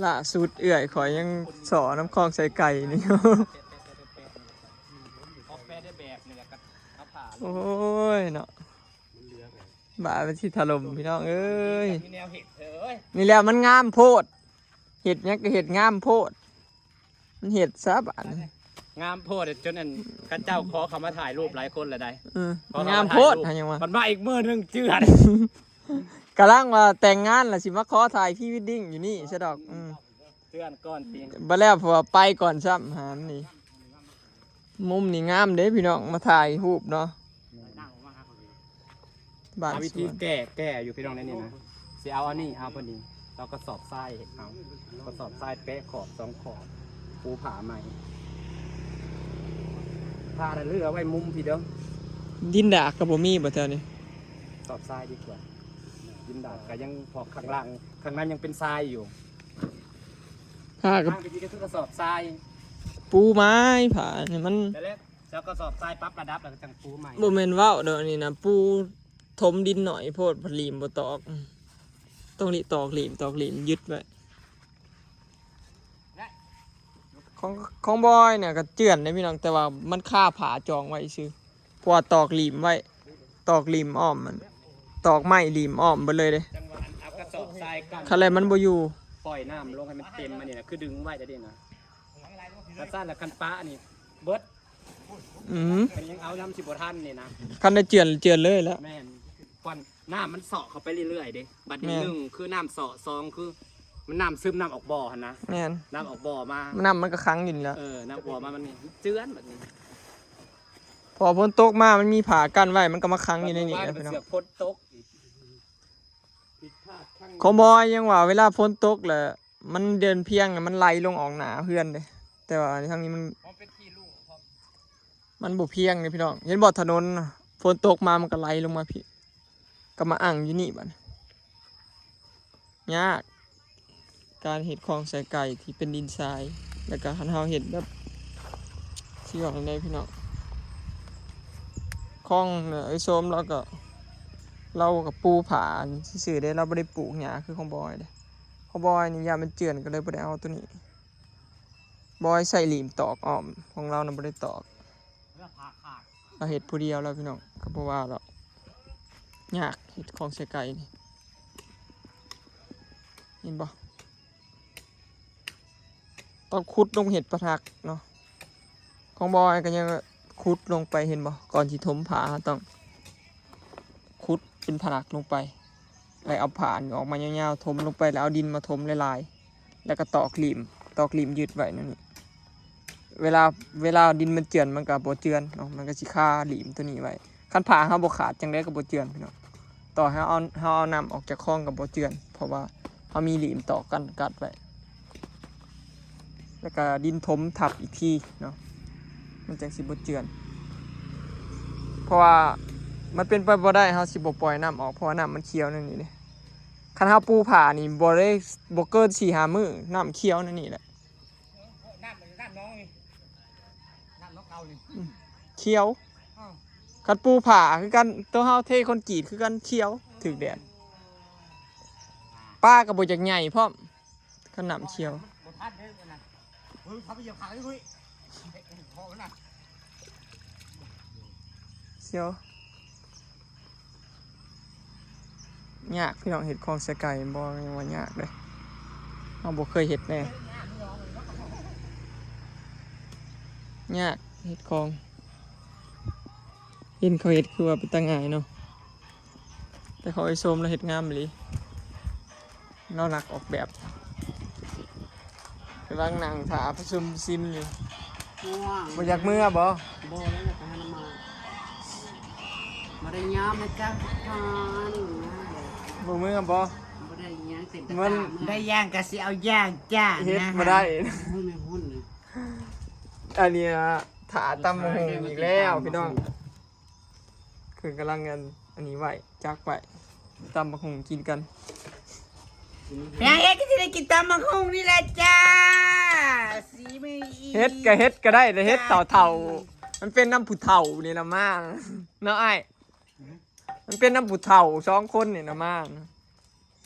ລ່າສຸດເອື້ອຍຂ້ອຍຍັງສໍ້ນຳຄອງໄຊໄກ່ນີ້ຢູ່. ໂອ້ຍເນາະ ບ້ານມັນຊິຖະຫຼົ່ມພີ່ນ້ອງເອີຍ. ມີແນວເຮັດເອີຍ ນີ້ແຫຼະ ມັນງາມໂພດ ເຮັດຫຍັງກໍເຮັດງາມໂພດ. ມັນເຮັດຊະບາດນີ້ ງາມໂພດ ຈົນອັນ ເຂົາເຈົ້າຂໍເຂົ້າມາຖ່າຍຮູບຫຼາຍຄົນແລ້ວໃດ໋. ເອີ ມັນງາມໂພດ ຂໍເຂົ້າມາຖ່າຍຮູບ ຫຍັງວະ ມັນມາອີກມື້ໜຶ່ງເຈື່ອນ ກຳລັງວ່າແຕ່ງງານແລ້ວຊິມາຂໍຖ່າຍພຣີເວດດິ້ງຢູ່ນີ້ຊະດອກ. ອືມ ເຕືອນກ່ອນຕິ ບໍ່ແລ້ວ ເພາະວ່າໄປກ່ອນຊ້ຳ. ຫານີ້ ມຸມນີ້ງາມເດ້ພີ່ນ້ອງ ມາຖ່າຍຮູບເນາະ. ບ້ານ ຫາວິທີແກ້ ແກ້ຢູ່ພີ່ນ້ອງໃນນີ້ນະ. ຊິເອົາອັນນີ້ ເອົາພໍດີ ເອົາກະສອບຊາຍ ເອົາກະສອບຊາຍແປະຂອບສອງຂອບ ປູຜ້າໃໝ່. ຜ້ານັ້ນເຫຼືອໄວ້ມຸມພີ້ເດີ. ດິນດາກກໍບໍ່ມີບໍ່ແຖວນີ້? ສອບຊາຍດີກວ່າ ດິນດາກກໍຍັງ ເພາະຂ້າງລ່າງ ຂ້າງໃນຍັງເປັນຊາຍຢູ່. ຜ້າກໍ ຂ້າງທີ່ດີກໍຄືກະສອບຊາຍ ປູໃໝ່. ຜ້ານີ້ມັນ ແລ້ວ ແລ້ວກະສອບຊາຍປັບລະດັບ ແລ້ວກໍຈັ່ງປູໃໝ່. ບໍ່ແມ່ນເວົ້າດອກ ອັນນີ້ນະ ປູຖົມດິນໜ້ອຍໂພດ ພັດຫຼີມບໍ່ຕອກ. ຕ້ອງລິຕອກຫຼີມ ຕອກຫຼີມຍຶດໄວ້. ຂອງ ຂອງບອຍນີ້ກໍເຈື່ອນເດ້ພີ່ນ້ອງ ແຕ່ວ່າມັນຄາຜ້າຈອງໄວ້ຊື່ ເພາະວ່າຕອກຫຼີມໄວ້ ຕອກຫຼີມອ້ອມມັນ ຕອກໄມ້ຫຼີມອ້ອມເບິດເລີຍເດ້. ຈັງຫວະອັນເອົາກະສອບຊາຍກັ້ນ ຄັນແລ້ວມັນບໍ່ຢູ່ ປ່ອຍນ້ຳລົງໃຫ້ມັນເຕັມ ອັນນີ້ນະ ຄືດຶງໄວ້ໄດ້ເດ້ນະ. ຄັນຊັ້ນລະ ຄັນປະນີ້ເບິດ. ອືມ ຄັນຍັງເອົານຳຊິບໍ່ທັນນີ້ນະ. ຄັນໄດ້ເຈື່ອນ ເຈື່ອນເລີຍລະ. ແມ່ນ ກ່ອນນ້ຳມັນເຊາະເຂົ້າໄປເລື້ອຍໆເດ້. ບັດນີ້ ແມ່ນ ໜຶ່ງຄືນ້ຳເຊາະ ສອງຄືມັນນ້ຳຊຶມ ນ້ຳອອກບໍ່ຫັ້ນນະ. ແມ່ນ ນ້ຳອອກບໍ່ມາ ນ້ຳມັນກໍຂັງຢູ່ນີ້ລະ. ເອີ ນ້ຳອອກມາມັນເຈື່ອນບັດນີ້ ເພາະຝົນຕົກມາມັນມີຜ້າກັ້ນໄວ້ ມັນກໍມາຂັງຢູ່ໃນນີ້ແຫຼະພີ່ນ້ອງ. ຝົນຕົກ ຂອງບອຍຍັງວ່າເວລາຝົນຕົກແລ້ວ ມັນເດີນພຽງ ມັນໄຫຼລົງອອກໜ້າເຮືອນເດ້ ແຕ່ວ່າທາງນີ້ມັນ ມັນບໍ່ພຽງເດ້ພີ່ນ້ອງ. ເຫັນບໍ່ ຖະໜົນ ຝົນຕົກມາມັນກໍໄຫຼລົງມາພີ້ ກໍມາອັ່ງຢູ່ນີ້ບັດນີ້. ຍາກ ການເຮັດຄອງໃສ່ໄກ່ທີ່ເປັນດິນຊາຍ ແລ້ວກໍຄັນເຮົາເຮັດແບບ ຊິເວົ້າແນວໃດພີ່ນ້ອງ ຄອງ ເອື້ອຍໂຊມລາວກໍ ລາວກໍປູຜ້າຊື່ໆເດ້ ລາວບໍ່ໄດ້ປູກຫຍ້າຄືຂອງບອຍເດ້. ຂອງບອຍນີ້ຢ້ານມັນເຈື່ອນ ກໍເລີຍບໍ່ໄດ້ເອົາໂຕນີ້. ບອຍໃສ່ຫຼີມຕອກອ້ອມ ຂອງລາວນະບໍ່ໄດ້ຕອກ. ລາວເຮັດຜູ້ດຽວແລ້ວພີ່ນ້ອງ ກໍບໍ່ວ່າດອກ. ຍາກເຮັດຄອງໃສ່ໄກ່ນີ້ ເຫັນບໍ່? ຕ້ອງຂຸດລົງເຮັດປະທັກເນາະ. ຂອງບອຍກໍຍັງຂຸດລົງໄປ ເຫັນບໍ່? ກ່ອນຊິຖົມຜ້າ ເຮົາຕ້ອງຂຸດເປັນພະນັກລົງໄປ ແລ້ວເອົາຜ້ານີ້ອອກມາຍາວໆ ຖົມລົງໄປ ແລ້ວເອົາດິນມາຖົມຫຼາຍໆ ແລ້ວກໍຕອກຫຼີມ ຕອກຫຼີມຍຶດໄວ້ນັ້ນ. ເວລາ ເວລາດິນມັນເຈື່ອນ ມັນກໍບໍ່ເຈື່ອນເນາະ ມັນກໍຊິຄາຫຼີມໂຕນີ້ໄວ້. ຄັນຜ້າເຮົາບໍ່ຂາດ ຈັ່ງໃດກໍບໍ່ເຈື່ອນພີ່ນ້ອງ. ຕໍ່ໃຫ້ເຮົາເອົາ ເຮົາເອົານ້ຳອອກຈາກຄອງກໍບໍ່ເຈື່ອນ ເພາະວ່າເຮົາມີຫຼີມຕອກກັ້ນກັດໄວ້ ແລ້ວກໍດິນຖົມທັບອີກທີເນາະ ມັນຈັ່ງຊິບໍ່ເຈື່ອນ. ເພາະວ່າມັນເປັນໄປບໍ່ໄດ້ ເຮົາຊິບໍ່ປ່ອຍນ້ຳອອກ ເພາະວ່ານ້ຳມັນຂຽວແນວນີ້ເດ້. ຄັນເຮົາປູຜ້ານີ້ບໍ່ໄດ້ ບໍ່ເກີນສີ່ຫ້າມື້ ນ້ຳຂຽວແນວນີ້ແຫຼະ. ນ້ຳ ນ້ຳໜອງນີ້ ນ້ຳໜອງເກົ່ານີ້ ອືມ ຂຽວ. ອ້າວ ຄັນປູຜ້າຄືກັນ ໂຕເຮົາເທຄອນກຣີດຄືກັນ ຂຽວ ຖືກແດດ. ປາກໍບໍ່ຢາກໃຫຍ່ພ້ອມ ຄັນນ້ຳຂຽວ ບໍ່ທັນເດ້ອັນນັ້ນ. ເບິ່ງ ເຂົາໄປຢຽບຂາຢູ່ເວີ້ຍ ເພາະມັນນະ ຂຽວ. ຍາກພີ່ນ້ອງ ເຮັດຄອງໃສ່ໄກ່ແມ່ນບໍ່? ຍັງວ່າຍາກເດ້ ເຮົາບໍ່ເຄີຍເຮັດແດ່. ຍາກເຮັດຄອງ ເຫັນເຂົາເຮັດຄືວ່າເປັນຕາງ່າຍເນາະ ແຕ່ຂອງອ້າຍໂຊມລາວເຮັດງາມອີ່ຫຼີ. ລາວນັກອອກແບບ ກຳລັງນັ່ງຖ້າປະຊຸມຊິມຢູ່. ງ່ວງ ບໍ່ຢາກເມືອບໍ່? ບໍ່ ແລ້ວຢາກໄປຫານ້ຳໝາກ. ບໍ່ໄດ້ຍາມນະຈັກທ່ານ. ບໍ່ເມືອບໍ່? ບໍ່ໄດ້ຫຍັງ ເປັນຕາ ມັນ ຕາເມືອ ໄດ້ຢ່າງກໍຊິເອົາຢ່າງຈ້າ ເຮັດ ນະ ບໍ່ໄດ້. ໂອ້ຍ ແມ່ນຫຸ່ນນະ ອັນນີ້ນະ ຖ້າຕຳບັກຫຸ່ງອີກແລ້ວພີ່ນ້ອງ. ເພິ່ນກຳລັງອັນ ອັນນີ້ໄວ້ ຈັກໄວ້ ຕຳບັກຫຸ່ງກິນກັນ. ແມ່ເຮັດກໍຊິໄດ້ກິນຕຳບັກຫຸ່ງນີ້ແຫຼະຈ້າ ສີມືອີ່ ເຮັດກໍເຮັດກໍໄດ້ ແຕ່ເຮັດເຖົ້າໆ ມັນເປັນນຳຜູ້ເຖົ້ານີ້ລະມາ ເນາະອ້າຍ? ມັນເປັນນຳຜູ້ເຖົ້າສອງຄົນນີ້ລະມາ.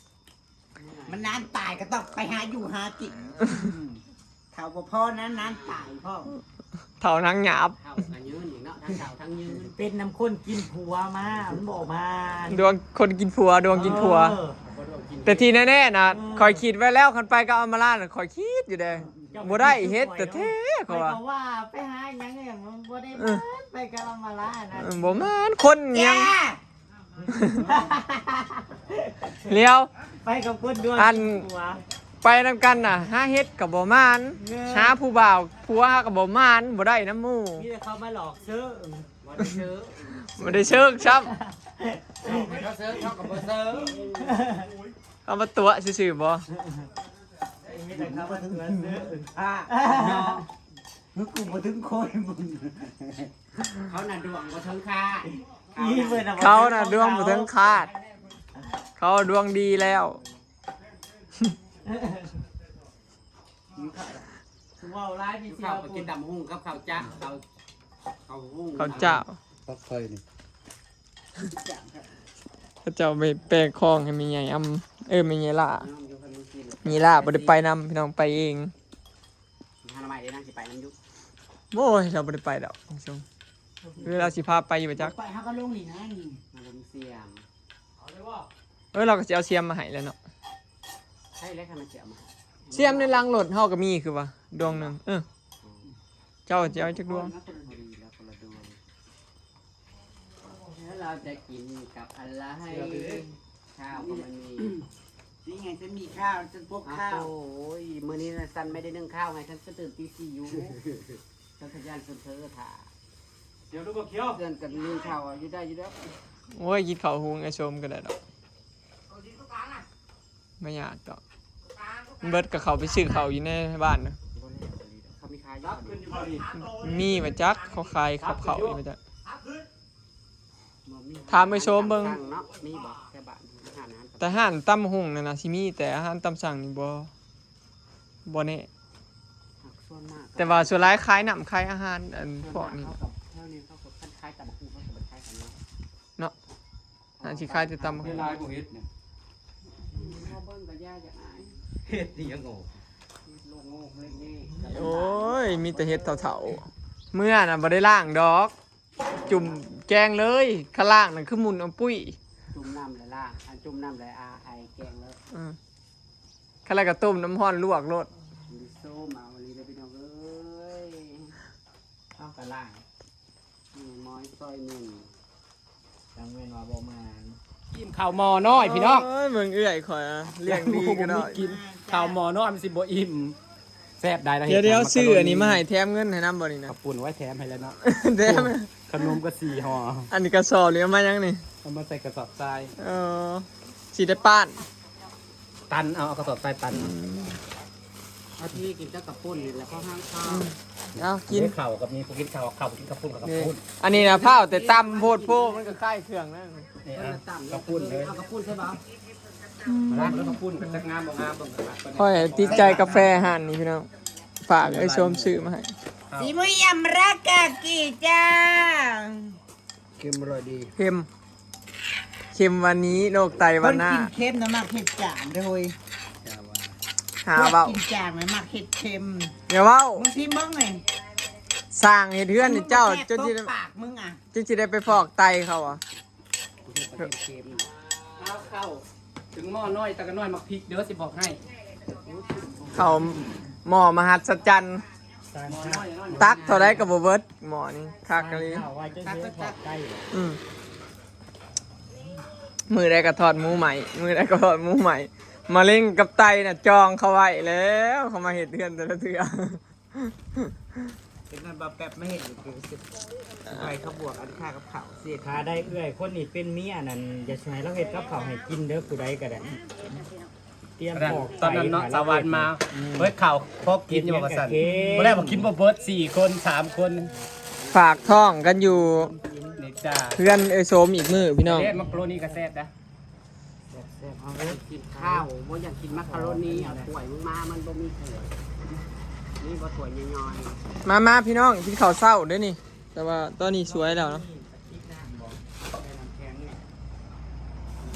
ມັນນານຕາຍກໍຕ້ອງໄປຫາຢູ່ຫາກິນ. ອືມ ເຖົ້າບໍ່ພໍນານ ນານຕາຍພ້ອມ. ເຖົ້ານາງຫຍາບ ເຖົ້າກໍຍືນອີກເນາະ ທັງເຖົ້າທັງຍືນ. ເປັນນຳຄົນກິນຜົວມາ ມັນບໍ່ມາ ດວງຄົນກິນຜົວ ດວງກິນຜົວ. ເອີ ແຕ່ທີ່ແນ່ໆນະ ເອີ ຂ້ອຍຄິດໄວ້ແລ້ວ ຄັນໄປກັບອຳມາລານະ ຂ້ອຍຄິດຢູ່ເດ້ ເຈົ້າ ບໍ່ໄດ້ເຮັດແທ້ໆ ຂ້ອຍວ່າ. ຂ້ອຍກໍວ່າໄປຫາຫຍັງນີ້ ມັນບໍ່ໄດ້ ເອີ ມານ ໄປກັບອຳມາລານະ. ເອີ ບໍ່ມານ ຄົນຫຍັງ ແຈ້ ແລ້ວ ໄປກັບຄົນດວງ ອັນ ກິນຜົວ ໄປນຳກັນນະ ຫາເຮັດກໍບໍ່ໝານ ເອີ ຫາຜູ້ບ່າວຜົວຫາກໍບໍ່ໝານ ບໍ່ໄດ້ນຳໝູ່ ມີແຕ່ເຂົາມາຫຼອກເຊີງ. ບໍ່ໄດ້ເຊີງ ບໍ່ໄດ້ເຊີງຊ້ຳ ເຂົາເຊີງ ເຂົາກໍບໍ່ເຊີງ ເອົາມາຕົວະຊື່ໆບໍ່? ເຮັດໃຫ້ເຂົາມາຕົວະເຊີງ ອ່າ ເນາະ ຄືກູບໍ່ເຖິງຄົນ ມຶງ ເຂົານະດວງບໍ່ເຖິງຄາດ ອີເພິ່ນນະ ເຂົານະດວງບໍ່ເຖິງຄາດ ເຂົາດວງດີແລ້ວ. ເວົ້າຫຼາຍ ກິນເຂົ້າ ໄປກິນຕຳຫຸ່ງກັບເຂົ້າຈ້າວ ເຂົ້າ ເຂົ້າຫຸ່ງ ເຂົ້າຈ້າວ ປັກໄຟນີ້ ເຂົາເຈົ້າໄປແປງຂອງໃຫ້ແມ່ໃຫຍ່ອຳ ເອີ ແມ່ໃຫຍ່ຫຼ້າ ແມ່ໃຫຍ່ຫຼ້າບໍ່ໄດ້ໄປນຳ ພີ່ນ້ອງ ໄປເອງ. ຫາໜໍ່ໄມ້ເດ້ ນາງຊິໄປນຳຢູ່. ໂອ້ຍ ລາວບໍ່ໄດ້ໄປດອກ ເວລາຊິພາໄປຢູ່ບໍ່ຈັກ ໄປ ເຮົາກໍລົງນີ້ນະ ນີ້ ມາລົງສຽມ. ເອີ ລາວກໍຊິເອົາສຽມມາໃຫ້ແຫຼະເນາະ ໃຊ່ແລ້ວ ຄັນມັນຊິເອົາມາໃຫ້ ສຽມໃນຫຼັງລົດເຮົາກໍມີຄືວ່າດວງໜຶ່ງ. ເອີ ເຈົ້າຊິເອົາຈັກດວງ? ພໍດີແລ້ວ ຄົນລະດວງ. ແລ້ວເຮົາຈະກິນກັບອະໄລ? ເຊື່ອໄປເລີຍ ຂ້າວກໍບໍ່ມີ ນີ້ໄງ ສັນມີຂ້າວ ສັນພວກຂ້າວ. ໂອ້ຍ ມື້ນີ້ນະ ສັນໄມ່ໄດ້ໜຶ້ງຂ້າວໄງ ສັນກະຕື່ນຕີສີ່ຢູ່ ສັນຂະຫຍັນ ສັນເທີຖ້າ ຂຽວ ດູບໍ່ຂຽວ ເພື່ອນກັນໜຶ້ງຂ້າວຢູ່ ໄດ້ຢູ່ດອກ. ໂອ້ຍ ກິນເຂົ້າຫຸ່ງໄອ້ຊົມກໍໄດ້ດອກ ບໍ່ຍາກດອກ ມັນເບິດກໍເຂົ້າໄປຊື້ເຂົ້າຢູ່ໃນບ້ານນະ. ບໍ່ແລ້ວອີ່ຫຼີດອກ ເຂົາມີຂາຍຢູ່ ມີບໍ່ຈັກ ເຂົາຂາຍກັບເຂົ້າຢູ່ບໍ່ຈັກ. ຖາມໄອ້ໂຊມເບິ່ງ ມີບໍ່ແຖວບ້ານ ຮ້ານອາຫານ? ແຕ່ຮ້ານຕຳຫຸ່ງນັ້ນນະ ຊິມີ ແຕ່ອາຫານຕາມສັ່ງນີ້ບໍ່ ບໍ່ແນ່. ສ່ວນມາກ ແຕ່ວ່າສ່ວນຫຼາຍຂາຍນ້ຳຂາຍອາຫານ ອັນພວກນີ້ ສ່ວນມາກເຂົາກໍ ແຖວນີ້ເຂົາກໍຄັນຂາຍຕຳບັກຫຸ່ງ ເຂົາກໍບໍ່ຂາຍກັນເນາະ ເນາະ. ອັນຊິຂາຍແຕ່ຕຳບັກຫຸ່ງ ເວລາບໍ່ເຮັດນີ້ ມາເບິ່ງກໍຢ່າ ຢ່າອາຍ ເຮັດອີ່ຫຍັງອອກ ເຮັດໂລກໂງ່ເຮັດນີ້. ໂອ້ຍ ມີແຕ່ເຫັດເຖົ້າໆ ເມື່ອນະບໍ່ໄດ້ລ້າງດອກ ຈຸ່ມແກງເລີຍ ຄັນລ້າງນັ້ນຄືໝຸ່ນເອົາປຸ້ຍ ຈຸ່ມນ້ຳແລ້ວລ້າງ ອັນຈຸ່ມນ້ຳແລ້ວອາ ໄອແກງເລີຍ. ເອີ ຄັນລະກະຕົ້ມນ້ຳຮ້ອນລວກໂລດ. ມີໂຊມາວັນນີ້ເດີພີ່ນ້ອງເອີຍ ເຮົາກະລ້າງ ມີໝໍ້ຊອຍໜຶ່ງ ຈັ່ງແມ່ນວ່າບໍ່ມານ ກິນເຂົ້າໝໍ້ນ້ອຍພີ່ນ້ອງ. ໂອ້ຍ ເບິ່ງເອື້ອຍຂ້ອຍ ລ້ຽງດີກະໜ້ອຍ ກິນເຂົ້າໝໍ້ນ້ອຍມັນຊິບໍ່ອີ່ມ. ແຊບໄດ໋ ລາວເຮັດ ດຽວໆ ຊື້ອັນນີ້ມາໃຫ້ ແຖມເງິນໃຫ້ນຳບໍ່ນີ້ນະ? ເຂົ້າປຸ້ນໄວ້ແຖມໃຫ້ແລ້ວເນາະ ແຖມ ໂອ້ ຂະໜົມກໍສີ່ຫໍ່ ອັນນີ້ກະສອບນີ້ເອົາມາຫຍັງນີ້? ເອົາມາໃສ່ກະສອບຊາຍ. ເອີ ຊິໄດ້ປ້ານ ຕັນເອົາ ເອົາກະສອບຊາຍຕັນ. ອືມ ເອົາທີ່ກິນກັບເຂົ້າປຸ້ນນີ້ແຫຼະ ພໍຫາງຄາວ. ເອົາກິນ ເຂົ້າກໍມີ ຜູ້ກິນເຂົ້າເຂົ້າ ຜູ້ກິນເຂົ້າປຸ້ນກໍເຂົ້າປຸ້ນ. ອັນນີ້ນະ ພ້າວແຕ່ຕຳໂພດໂພ ມັນກໍຄ້າຍເຄື່ອງນັ້ນ. ນີ້ ເອົາ ເອົາ ເຂົ້າປຸ້ນເລີຍ ເອົາເຂົ້າປຸ້ນໃສ່ບໍ່? ອືມ ຮ້ານເຂົ້າປຸ້ນກໍຈັກງາມບໍ່ງາມ ເບິ່ງກະຄັກປານໃດ. ຂ້ອຍຕິດໃຈກາແຟຮ້ານນີ້ພີ່ນ້ອງ ຝາກໄອ້ໂຊມຊື້ມາໃຫ້. ສີມຸຍຍຳຣາກາກີ້ຈ້າ ເຄັມ ອະຮ່ອຍດີ ເຄັມ ເຄັມວັນນີ້ ໂລກໄຕວັນໜ້າ. ຄົນກິນເຄັມນະມັກເຮັດຈາງເດີໂຫຍ ຢ່າວ່າ ຫາເວົ້າ ຄົນກິນຈາງນະມັກເຮັດເຄັມ. ຢ່າເວົ້າ ບາງທີເບິ່ງນີ້ ສ້າງເຮັດເຮືອນໃຫ້ເຈົ້າ ຈົນຊິ ປາກມຶງອະ ຈຶ່ງຊິໄດ້ໄປຟອກໄຕເຂົາອະ. ເອົາເຂົ້າ ເຖິງໝໍ້ນ້ອຍ ຕະກະນ້ອຍໝາກພິກເດີ ຊິບອກໃຫ້. ເຂົ້າໝໍ້ມະຫັດສະຈັນ ຕັກເທົ່າໃດກໍບໍ່ເບິດ ໝໍ້ນີ້ຄັກອີ່ຫຼີ. ອືມ ມື້ໃດກໍທອດໝູໃໝ່ ມື້ໃດກໍທອດໝູໃໝ່. ມະເຮັງກັບໄຕນະ ຈອງເຂົາໄວ້ແລ້ວ ເຂົາມາເຮັດເຮືອນແຕ່ລະເທື່ອ. ເປັນນັ້ນບໍ່ແປັບມາເຮັດຢູ່ຄືຊິ ຊິໄປເຂົາບວກອັນຄ່າກັບເຂົ້າຊິ. ຖ້າໄດ້ເອື້ອຍຄົນນີ້ເປັນເມຍນັ້ນ ຢ່າຊິໃຫ້ລາວເຮັດກັບເຂົ້າໃຫ້ກິນເດີ ຜູ້ໃດກໍໄດ້ ຕຽມ ຕອນນັ້ນເນາະ ສາວວັນມາ ອືມ ເຮີ້ຍ ເຂົ້າພໍກິນຢູ່ບໍ່ວ່າຊັ້ນ ບໍ່ໄດ້ບໍ່ກິນບໍ່ເບິດ ສີ່ຄົນ ສາມຄົນ ຝາກທ້ອງກັນຢູ່ ນີ້ຈ້າ ເຮືອນເອື້ອຍໂສມອີກມື້ພີ່ນ້ອງ. ເດ້ ມັກໂກໂຣນີກໍແຊບນະ. ແຊບໆ ເອົາເດີ ກິນຂ້າວ ບໍ່ຢາກກິນມັກກະໂຣນີ ເອົາຖ້ວຍມາ ມັນບໍ່ມີຖ້ວຍ ມີບໍ່ຖ້ວຍຍ່ອຍໆ. ມາໆ ພີ່ນ້ອງ ກິນເຂົ້າເຊົ້າເດ້ນີ້ ແຕ່ວ່າຕອນນີ້ສວຍແລ້ວເນາະ.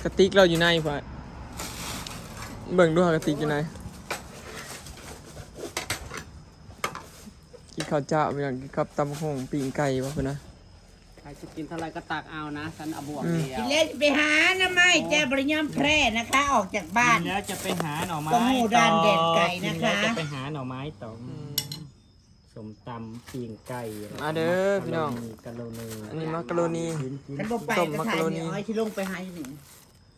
ກະຕິກລາວຢູ່ໃນພຸ້ນ. ເບິ່ງດູຫາກະຕິກຢູ່ໃນ ກິນເຂົ້າເຈົ້າ ພີ່ນ້ອງ ກິນກັບຕຳບັກຫຸ່ງ ປີ້ງໄກ່ບໍ່ພຸ້ນນະ. ໃຜຊິກິນເທົ່າໃດກໍຕັກເອົານະ ຊັ້ນເອົາບ່ວງ ອືມ ດຽວ. ກິນແລ້ວຈະໄປຫາໜໍ່ໄມ້ ແຕ່ບໍ່ໄດ້ຍອມແພ້ນະຄະ ອອກຈາກບ້ານ ກິນແລ້ວຈະໄປຫາໜໍ່ໄມ້ ກໍຮູ້ດ່ານແດນໄກນະຄະ ກິນແລ້ວຈະໄປຫາໜໍ່ໄມ້ຕໍ່. ອືມ ສົ້ມຕຳ ປີ້ງໄກ່ ມາເດີພີ່ນ້ອງ ມາກາໂຣນີ ອັນນີ້ມາກາໂຣນີ ກິນ ກິນ ຄັນບໍ່ໄປກໍຖ່າຍແມ່ອ້ອຍຊິລົງໄປຫາຢູ່ນີ້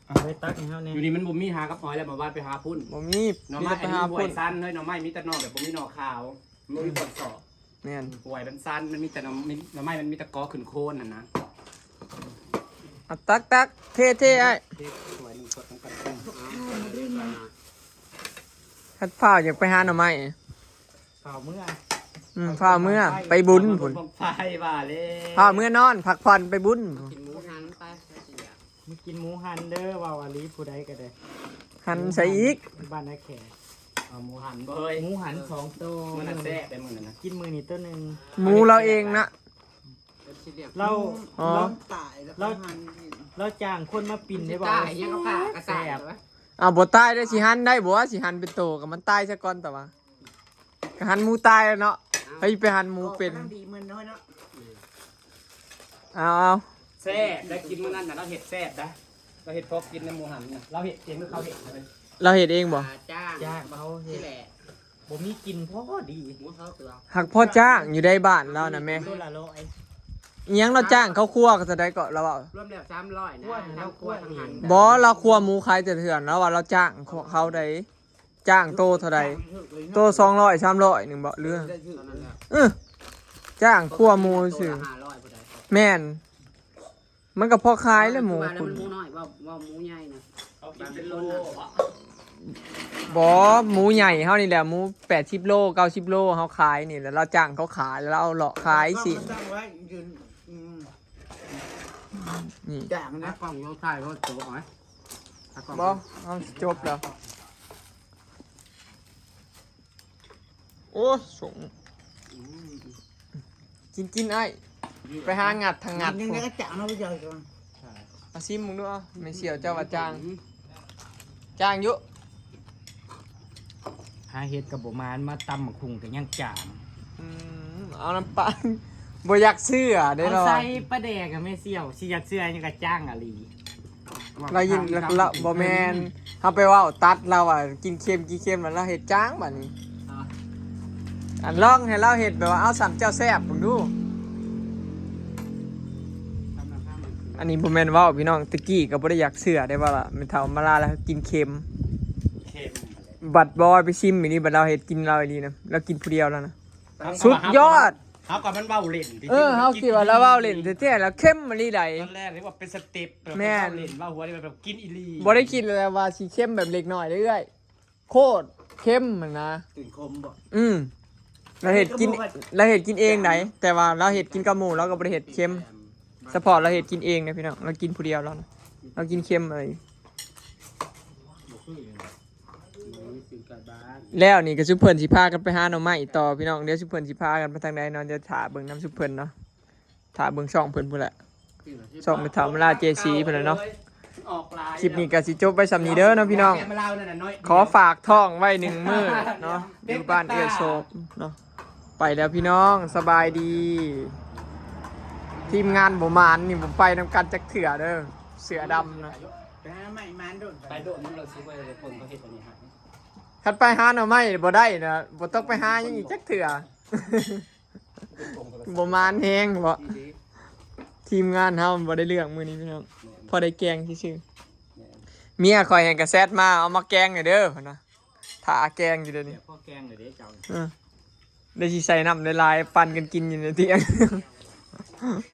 ເອົາໄປຕັກໃຫ້ເຮົາແດ່. ຢູ່ນີ້ມັນບໍ່ມີຫາກັບຫອຍແລ້ວ ມາວາດໄປຫາພຸ້ນ ບໍ່ມີ ໜໍ່ໄມ້ ມີແຕ່ໄປຫາພຸ້ນ ອັນນີ້ຫ້ວຍຊັນເຮີ້ຍ ໜໍ່ໄມ້ມີແຕ່ໜໍ່ແບບບໍ່ມີໜໍ່ຂາວ ບໍ່ມີບ່ອນເຊາະ. ແມ່ນ ຫ້ວຍມັນຊັນ ມັນມີແຕ່ໜໍ່ ໜໍ່ໄມ້ມັນມີແຕ່ກໍຂຶ້ນໂຄນຫັ້ນນະ. ເອົາ ຕັກໆ ເທໆ ອ້າຍ ເທຖ້ວຍໜຶ່ງ ສົດນຳກັນ ຄັນຟ້າວຢາກໄປຫາໜໍ່ໄມ້ ຟ້າວເມືອ ອືມ ຟ້າວເມືອ ໄປບຸນພຸ້ນ ໄຟວ່າແລ້ວ ຟ້າວເມືອນອນ ພັກຜ່ອນໄປບຸນ ກິນໝູຫັນໄປ ມາກິນໝູຫັນເດີ ເວົ້າອີ່ຫຼີ ຜູ້ໃດກໍໄດ້ ຫັນໃສ່ອີກ ບ້ານນາແຂກ ເອົາໝູຫັນເບີຍ ໝູຫັນສອງໂຕ ມື້ນັ້ນແຊບໄດ໋ມື້ນັ້ນນະ ກິນມື້ນີ້ໂຕໜຶ່ງ ໝູລາວເອງນະ ລາວ ອໍ ລາວຕາຍແລ້ວ ລາວ ລາວຈ້າງຄົນມາປິ່ນໄດ້ບໍ່ ຕາຍຍັງກໍປາກກະແຊບ ເອົາ ບໍ່ຕາຍໄດ້ ຊິຫັນໄດ້ບໍ່ ຊິຫັນເປັນໂຕ ກໍມັນຕາຍຊະກ່ອນ ແຕ່ວ່າ ກະຫັນໝູຕາຍແລ້ວເນາະ ເອົາ ໃຜຊິໄປຫັນໝູເປັນ ກໍກຳລັງດີມື້ນ້ອຍເນາະ ເອົາ ເອົາ ແຊບໄດ໋ ກິນມື້ນັ້ນນະ ລາວເຮັດແຊບໄດ໋ ລາວເຮັດພໍກິນນະ ໝູຫັນນະ ລາວເຮັດເອງຫຼືເຂົາເຮັດນະ ລາວເຮັດເອງບໍ່ ຈ້າງ ຈ້າງເຂົາເຮັດ ນີ້ແຫຼະ ບໍ່ມີກິນພໍດີ ໝູເຂົາເກືອ ຫາກພໍຈ້າງຢູ່ໃດ໋ ບ້ານລາວນະແມ່ ໂລລະຮ້ອຍ ອີ່ຫຍັງລາວຈ້າງເຂົ້າຄົວກໍເທົ່າໃດເກາະ ລາວເວົ້າ ລວມແລ້ວສາມຮ້ອຍນະ ຄົວ ທັງຄົວທັງຫັນ ບໍ່ ລາວຄົວໝູຂາຍແຕ່ເທື່ອ ລາວວ່າລາວຈ້າງເຂົາໄດ໋ ຈ້າງໂຕເທົ່າໃດ ໂຕສອງຮ້ອຍ ສາມຮ້ອຍ ໜຶ່ງບໍ່ ຫຼື ຕອນນັ້ນແຫຼະ ເອີ ຈ້າງຄົວໝູຊື່ ໂຕລະຫ້າຮ້ອຍຜູ້ໃດ ແມ່ນ ມັນກໍພໍຂາຍແຫຼະໝູ ຄືວ່າແລ້ວ ຄຸນ ມັນໝູນ້ອຍ ເວົ້າ ເວົ້າໝູໃຫຍ່ນະ ເຂົາກິນເປັນໂລ ບໍ່ ໝູໃຫຍ່ເຮົານີ້ແຫຼະ ໝູແປດສິບໂລ ເກົ້າສິບໂລ ເຮົາຂາຍນີ້ແຫຼະ ລາວຈ້າງເຂົາຂາຍ ລາວເອົາເລາະຂາຍຊີ້ນ ຕັ້ງໄວ້ຢືນ ອືມ ນີ້ ຈ້າງນະ ຕາກ້ອງຢູ່ໃຕ້ລົດໂຕເອົາໄວ້ ຕາກ້ອງ ບໍ່ ເຮົາຈົບແລ້ວ. ໂອ້ຍ ສົງ ອືມ ກິນ ກິນອ້າຍ ໄປຫາງັດທາງງັດ ຍັງໄດ້ກະຈາງເນາະ ເຈົ້າ ເອົາຊີມເບິ່ງດູ ເອົາ ແມ່ສ່ຽວເຈົ້າວ່າຈາງ ອືມ ຈາງຢູ່ ຫາເຮັດກໍບໍ່ມານ ມາຕຳໝາກຫຸ່ງກໍຍັງຈາງ ອືມ ເອົານ້ຳປາ ບໍ່ຢາກເຊື່ອເດ້ ເອົາ ລາວ ໃສ່ປາແດກອະ ແມ່ສ່ຽວ ຊິຢາກເຊື່ອຫຍັງກະຈາງອີ່ຫຼີ. ລາວຍິນ ລາວ ບໍ່ແມ່ນ ເຮົາໄປເວົ້າຕັດລາວວ່າກິນເຄັມ ກິນເຄັມ ລາວເຮັດຈາງບາດນີ້ ເອົາ ອັນລອງໃຫ້ລາວເຮັດແບບວ່າ ເອົາ ສ່ຳເຈົ້າແຊບເບິ່ງດູ ອັນນີ້ບໍ່ແມ່ນເວົ້າພີ່ນ້ອງ ແຕ່ກີ້ກໍບໍ່ໄດ້ຢາກເຊື່ອໄດ້ວ່າແມ່ເຖົ້າມາລາລາວກິນເຄັມ ເຄັມ ບັດບໍ່ໄປຊິມອີ່ນີ້ ບັດລາວເຮັດກິນລາວອີ່ຫຼີນະ ລາວກິນຜູ້ດຽວລາວນະ ສຸດຍອດ. ເຮົາກໍມັນເວົ້າຫຼິ້ນ ເອີ ເຮົາຄິດວ່າລາວເວົ້າຫຼິ້ນແທ້ໆ ລາວເຄັມອີ່ຫຼີໃດ໋ ຕອນແລກນີ້ວ່າເປັນສະເຕັບ ແມ່ນ ເວົ້າຫຼິ້ນເວົ້າຫົວ ແບບກິນອີ່ຫຼີ ບໍ່ໄດ້ຄິດເລີຍວ່າຊິເຄັມແບບເລັກນ້ອຍເດ້ເອື້ອຍ ໂຄດເຄັມຫັ້ນນະ ເປັນຄົມບໍ່ ອືມ ລາວເຮັດກິນ ລາວເຮັດກິນເອງໃດ໋ ແຕ່ວ່າລາວເຮັດກິນກັບໝູ່ ລາວກໍບໍ່ໄດ້ເຮັດເຄັມ ສະເພາະລາວເຮັດກິນເອງນະພີ່ນ້ອງ ລາວກິນຜູ້ດຽວລາວນະ ລາວກິນເຄັມເລີຍ. ແລ້ວນີ້ກໍຊຸມເພິ່ນຊິພາກັນໄປຫາໜໍ່ໄມ້ຕໍ່ພີ່ນ້ອງ ດຽວຊຸມເພິ່ນຊິພາກັນໄປທາງໃດເນາະ ດຽວຖ້າເບິ່ງນຳຊຸມເພິ່ນເນາະ ຖ້າເບິ່ງຊ່ອງເພິ່ນພຸ້ນແຫຼະ ຊ່ອງແມ່ເຖົ້າມາລາເຈຊີເພິ່ນແຫຼະເນາະ. ຄລິບນີ້ກໍຊິຈົບໄວ້ສ່ຳນີ້ເດີເນາະພີ່ນ້ອງ ຂໍຝາກທ້ອງໄວ້ໜຶ່ງມື້ເນາະ ຢູ່ບ້ານເອື້ອຍໂຊບເນາະ ໄປແລ້ວພີ່ນ້ອງ ສະບາຍດີ. ທີມງານບໍ່ໝານນີ້ ບໍ່ໄປນຳກັນຈັກເທື່ອເດີ ເສືອດຳນະ ໄປຫາໄມ້ມານໂດດ ໄປໂດດນຳເລີຍຊິ ໄປເບິ່ງເຂົາເຮັດອັນນີ້ໃຫ້ ຄັນໄປຫາໜໍ່ໄມ້ບໍ່ໄດ້ນະ ບໍ່ຕ້ອງໄປຫາຫຍັງອີກຈັກເທື່ອ ບໍ່ໝານແຮງເບາະ ທີມງານເຮົາບໍ່ໄດ້ເລື່ອງມື້ນີ້ພີ່ນ້ອງ ພໍໄດ້ແກງຊື່ໆ ເມຍຂ້ອຍຫັ້ນກໍແຊັດມາ ເອົາມາແກງແດ່ເດີ ເພິ່ນວ່າ ຖ້າແກງຢູ່ດຽວນີ້ ພໍແກງແລ້ວເດ້ເຈົ້າ ເອີ ໄດ້ຊິໃສ່ນ້ຳຫຼາຍໆ ປັ່ນກັນກິນຢູ່ໃນຕຽງ.